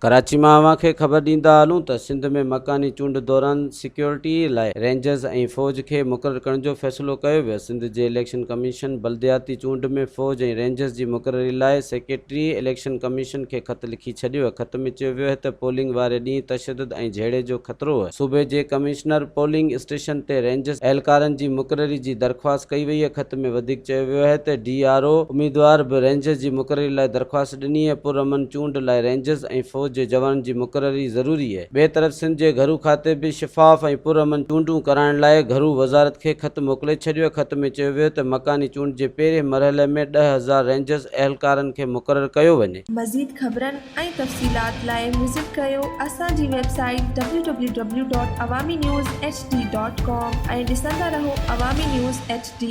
ڪراچي مان اوهان کي خبر ڏيندا هلون ته سنڌ ۾ مڪاني چونڊ دوران سيڪيورٽي لاء رينجرز ۽ فوج کي مقرر ڪرڻ جو فيصلو ڪيو ويو. سنڌ جي اليڪشن ڪميشن بلدياتي چونڊ ۾ فوج ۽ رينجرز جي مقرري لاء سيڪريٽري اليڪشن ڪميشن کي خط لکي ڇڏيو آهي. خط ۾ چيو ويو آهي ته پولنگ واري ڏينهن تشدد ۽ جهيڙي جو خطرو آهي. صوبي جي ڪمشنر پولنگ اسٽيشن تي رينجرز اهلڪارن جي مقرري جي درخواست ڪئي وئي آهي. خط ۾ وڌيڪ چيو ويو آهي ته ڊي آر او اميدوار به رينجرز جي مقرري لاء درخواست ڏني ۽ پرامن چونڊ لاء رينجرز ۽ فوج جي جوانن جي مقرري ضروري اهي. ٻئي طرف سنڌ جي گهرو کاتي به شفاف ۽ پرامن چونڊون ڪرائڻ لاء گهرو وزارت کي خط موڪلي ڇڏيو آهي. خط ۾ چيو ويو ته مڪاني چونڊ جي پهرين مرحلي ۾ 10,000 رينجرز اهلڪارن کي مقرر ڪيو وڃي. مزيد خبرن ۽ تفصيلات لاء وزٽ ڪريو اسان جي website W W W dot Awami news H D dot com ۽ ڏسندا رهو عوامي نيوز ايڇ ڊي.